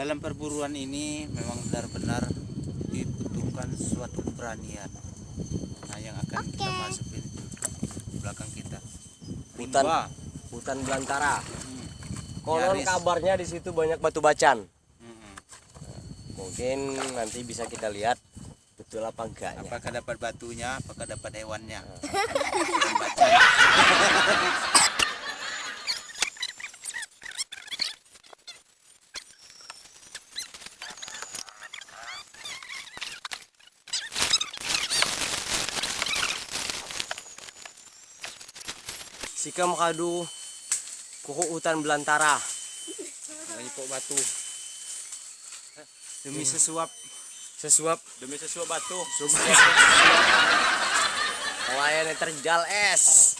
Dalam perburuan ini memang benar-benar dibutuhkan suatu keberanian. Nah, yang akan kita masukin belakang kita. Hutan. Rimba. Hutan belantara. Konon Nyaris. kabarnya di situ banyak batu bacan. Mungkin nanti bisa kita lihat betul apa enggaknya. Apakah dapat batunya, apakah dapat hewannya. Sikam kadu kuku hutan belantara. Nyipok batu. Demi sesuap, Sesuap demi sesuap batu. Pelayan terjal es.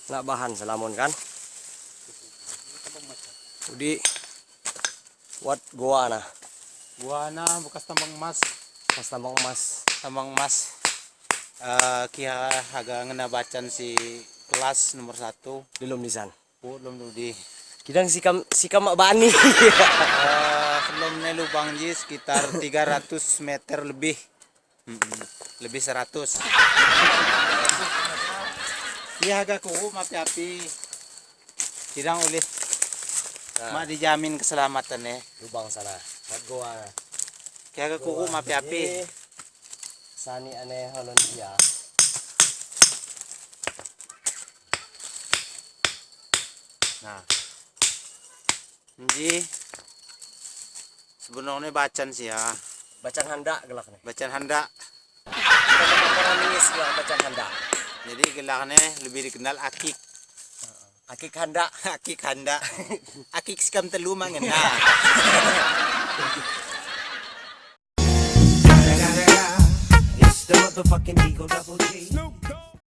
Nak bahan selamon kan? Udi wat goa nah, Guana bekas tambang emas, pas tambang emas. tambang emas. Kia haga ngena bacan si kelas nomor 1. Belum di san. Belum di. Kidang sikam sikam mak bani. Sebelum nih lubang ji sekitar 300 meter lebih. Lebih 100. Iya agak ku mapi api. Kidang oleh Nah, mak dijamin keselamatan ya. lubang sana, wat goa. Nah. Kia agak kuku mapi api. Sani aneh holon dia. Nah. Nji sebenarnya bacan sih ya. Bacan handa gelak nih. Bacan handa. Orang gelak bacan handa. Jadi gelaknya lebih dikenal akik. Akik handa. Akik handa. Akik sikam telu mangena. It's the motherfucking Eagle Double G.